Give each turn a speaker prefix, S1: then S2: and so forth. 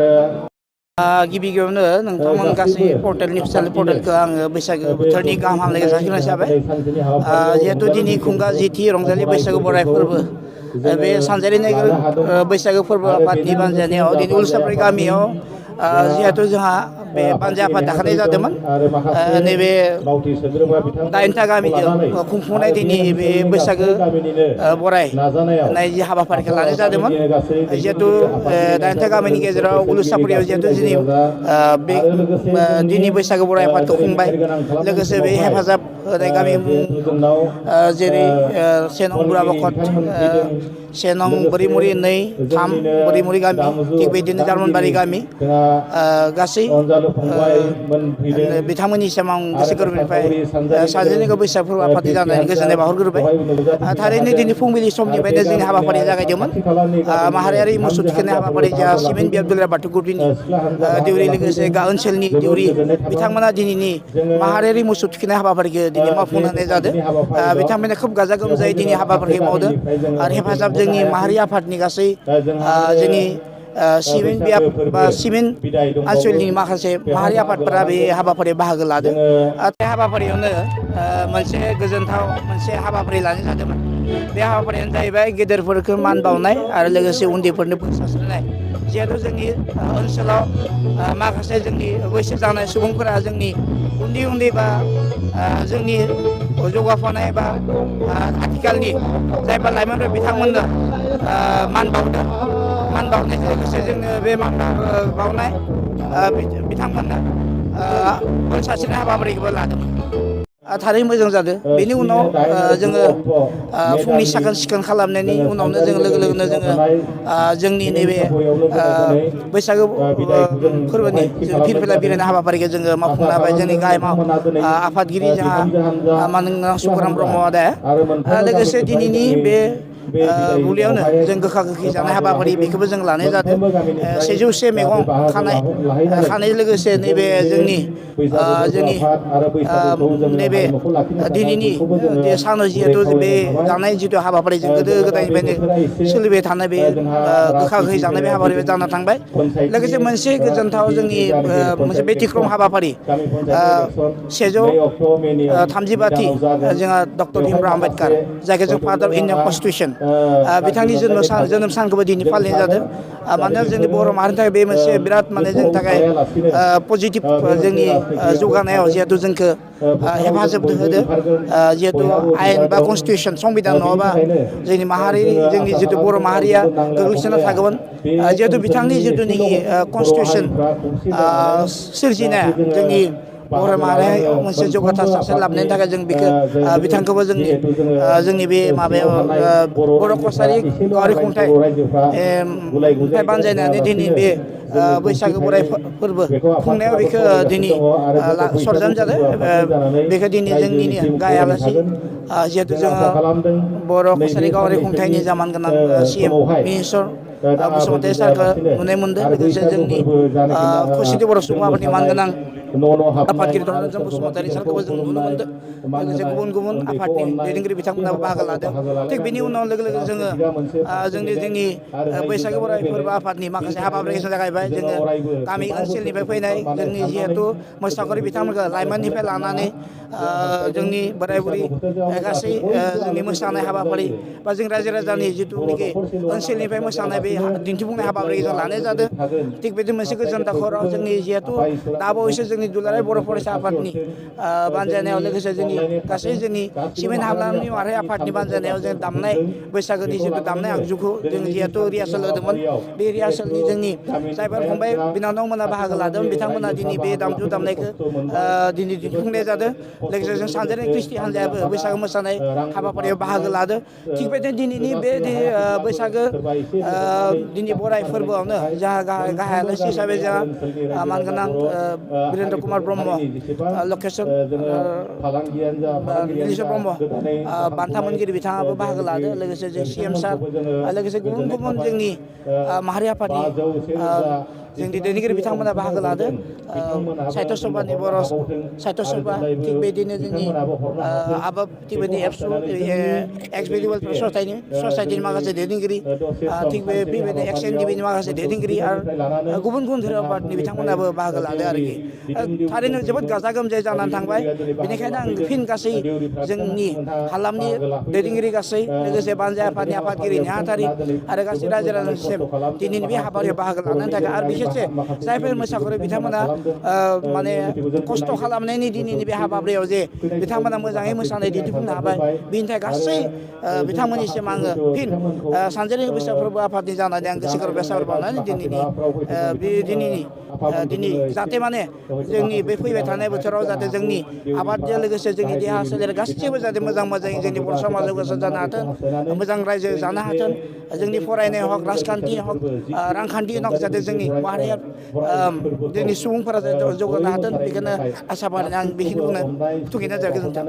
S1: गिबियावनो नोंथांमोन गासै पर्टेलनि फिसालि पर्टेलखौ आङो बैसागो बोथोरनि गाहाम हामलायनाय जासिग्रोनाय जाबाय। जिहेतु दिनै खुंगा जिथि रंजालि बैसागु बराय फोरबो बे सानजारि नोगोर बैसागो फोरबो आफादनि बानजायनायाव दिनै उलसाबारि गामियाव जिहेतु जोंहा बे बानजाय आफाद दाखानाय जादोंमोन। नैबे 8था गामिजों खुंफुंनाय दिनै बे बैसागो बरायनाय जि हाबाफारिखौ लानाय जादोंमोन। जिहेतु 8था गामिनि गेजेराव उलसाबारियाव जिहेतु दिनै बैसागो बराय आफादखौ खुंबाय। लोगोसे बे हेफाजाब होनाय गामि जेरै 1 नं बुराबखत, 1 नं बोरिमुरि 2, 3 बोरिमुरि गामि, थिग बिदिनो जार्मनबारि गामि गासै बिथांमोननिसिम आं गोसो गोरबोनिफ्राय सानजारि बैसागु फोरबो आफादनि जानानै गोजोननाय बावहरग्रोबाय। थारैनो दिनै फुंबिलि समनिफ्रायनो जोंनि हाबाफारिया जागायदोंमोन। माहारियारि मोसौ थुखैनाय हाबाफारि जोंहा सिमेन बि आब्दुल्ला बाथौ ग्रुपनि दिउरि लोगोसे ओनसोलनि दिउरि बिथांमोना दिनैनि माहारियारि मोसौ थुखैनाय हाबाफारिखौ दिनै मावफुंनो होनाय जादों। बिथांमोना खोब गाजा गोमजायै दिनै हाबाफारिखौ मावदों आरो हेफाजाब जोंनि माहारि आफादनि गासै जोंनि सिमेन बियाब बा सिमेन ओनसोलनि माखासे माहारि आफादफोरा बे हाबाफारियाव बाहागो लादों। बे हाबाफारियावनो मोनसे गोजोनथाव मोनसे हाबाफारि लानाय जादोंमोन। बे हाबाफारियानो जाहैबाय गेदेरफोरखौ मान बावनाय आरो लोगोसे उन्दैफोरनो बोर सारस्रिनाय। जिहेतु जोंनि ओनसोलाव माखासे जोंनि बैसो जानाय सुबुंफोरा जोंनि उन्दै बा जोंनि जौगाफुनाय बा आथिखालनि जायफोर लाइमोनफोर बिथांमोननो मान बावदों। मान बावनायजों लोगोसे जोंनो बे मान बावनाय बिथांमोननो बोर सारस्रिनाय हाबाफारिखौबो लादों। थारैनो मोजां जादों। बेनि उनाव जोङो फुंनि साखोन सिखोन खालामनायनि उनावनो जोङो लोगो लोगोनो जोङो जोंनि नैबे बैसागो फोरबोनि फिरफिला बिरहोनाय हाबाफारिखौ जोङो मावफुंनो हाबाय। जोंनि गाहाय आफादगिरि जोंहा मानगोनां सुकुराम ब्रह्म आदाया लोगोसे दिनैनि बे बुब्लियावनो जों गोखा गोखै जानाय हाबाफारि बेखौबो जों लानाय जादों। 100 मैगं खानायजों लोगोसे नैबे जोंनि नैबे दिनैनि सानाव जिहेतु बे जानाय जिथु हाबाफारि जों गोदो गोदायनिफ्रायनो सोलिबाय थानाय बे गोखा गोखै जानाय बे हाबाफारि जाना थांबाय। लोगोसे मोनसे गोजोनथाव जोंनि मोनसे बेतिक्रम हाबाफारि 135थि जोंहा डक्टर भीमराव आम्बेदकार जायखौ जों फादार अफ इन्डियान कन्स्टिटिउसन बिथांनि जोनोम सानखौबो दिनै फालिनाय जादों। मानोना जोंनि बर' माहारिनि थाखाय बे मोनसे बिराद जोंनि थाखाय पजिटिभ जोंनि जौगानायाव जिहेतु जोंखौ हेफाजाब होदो। जिहेतु आयेन बा कन्स्टिटिउसन संबिधान नङाबा जोंनि जिथु बर' माहारिया गोग्लैसोना थागौमोन। जिहेतु बिथांनि जिथुनाखि कन्स्टिटिउसन सोरजिनाया जोंनि बर' माहारिया मोनसे जौगा थासारि लाबोनायनि थाखाय जों बेखौ बिथांखौबो जोंनि बे माबायाव बर' कसारि गावारि खुंथाइ बानजायनानै दिनै बे बैसागो बराय फोरबो खुंनायाव बेखौ दिनै सरजानो जादों। बेखौ दिनै जोंनिनो गाहाय आलासि जिहेतु जोङो बर' कसारि गावारि खुंथाइनि जामान गोनां CM मिनिस्टर बसुमतारी सारखौ नुनो मोनदों। लोगोसे जोंनि खौसेथि बर' सुबुं आफादनि मानगोनां आफादगिरि धरनीधर बसुमतारी सारखौबो जों नुनो मोनदों। लोगोसे गुबुन गुबुन आफादनि दैदेनगिरि बिथांमोनाबो बाहागो लादों। थिग बेनि उनाव लोगो लोगो जोङो जोंनि बैसागो बराय फोरबो आफादनि माखासे हाबाफारिखौ जागायबाय। जोङो गामि ओनसोलनिफ्राय फैनाय जोंनि जिहेथु मोसाखावरि बिथांमोनखौ लाइमोननिफ्राय लानानै जोंनि बोराय बुरि गासै जोंनि मोसानाय हाबाफारि बा जों रायजो राजानि जिथुनाखि ओनसोलनिफ्राय मोसानाय बे दिन्थिफुंनाय हाबाफारिखौ जों लानाय जादों। थिग बिदि मोनसे गोजोनथाव खौरां जोंनि जिहेथु दा बावैसो जोंनि दुलाराय बर' फरायसा आफादनि बानजायनायाव लोगोसे जोंनि सिमेन हाब्लानि माहारि आफादनि बानजायनायाव जों दामनाय बैसागोनि जिथु दामनाय आगजुखौ जों जिहेथु रिहार्सेल होदोंमोन। बे रिहार्सेलनि जोंनि जायफोर फंबाय बिनानावमोना बाहागो लादों बिथांमोना दिनै बे दामजु दामनायखौ दिनै दिन्थिफुंनाय जादों। लोगोसे जों सानजारि ख्रिस्टि हान्जायाबो बैसागो मोसानाय हाबाफारियाव बाहागो लादों। थिग बेबायदिनो दिनैनि बे बैसागो दिनै बराय फोरबोआवनो जोंहा गाहाय आलासि हिसाबै जोंहा मानगोनां बिरेन्द्र कुमार ब्रह्म, लकेसन निलेस्वर ब्रह्म बान्था मोनगिरि बिथाङाबो बाहागो लादों। लोगोसे जों CM सार लोगोसे गुबुन गुबुन जोंनि माहारि आफादनि जोंनि दैदेनगिरि बिथांमोना बाहागो लादों। साहित्य सभानि बर' साहित्य सभा थिग बेबायदिनो जोंनि थिग बेबायदि एबसु एक्स वेलफेयार ससाइटिनि माखासे दैदेनगिरि थिग बे बेबायदिनो एक्स एनजिबिनि माखासे दैदेनगिरि आरो गुबुन गुबुन धोरोम आफादनि बिथांमोनाबो बाहागो लादों आरोखि थारैनो जोबोद गाजा गोमजायै जानानै थांबाय बेनिखायनो आं फिन गासै जोंनि हालामनि दैदेनगिरि गासै लोगोसे बानजाय आफादनि आफादगिरि नेहाथारि आरो गासै रायजो राजानिसिम दिनैनि बे हाबाफारियाव बाहागो लानायनि थाखाय आरो बिखेससे जायफोर मोसाखावरि बिथांमोना माने खस्थ' खालामनायनि दिनैनि बे हाबाफारियाव जे बिथांमोना मोजाङै मोसानाय दिन्थिफुंनो हाबाय बिनि थाखाय गासै बिथांमोननिसिम आङो फिन सानजानि बैसागु फोरबो आफादनि जानानै आं गोसो गोरबोआव साबायखर बावनानै दिनै जाहाथे माने जोंनि बे फैबाय थानाय बोथोराव जाहाथे जोंनि आबादजों लोगोसे जोंनि देहा सोलेर गासैबो जाहाथे मोजां मोजाङै जोंनि बर' समाजाव गोसार जानो हाथों मोजां रायजो जानो हाथों जोंनि फरायनाय हक राजखान्थि हक रांखान्थि हक जाहाथे जोंनि माहारिया जोंनि सुबुंफोरा जौगानो हाथों बेखौनो आसा फारिनानै आं बेखिनिखौनो थुखिनाय जाबाय गोजोन्थों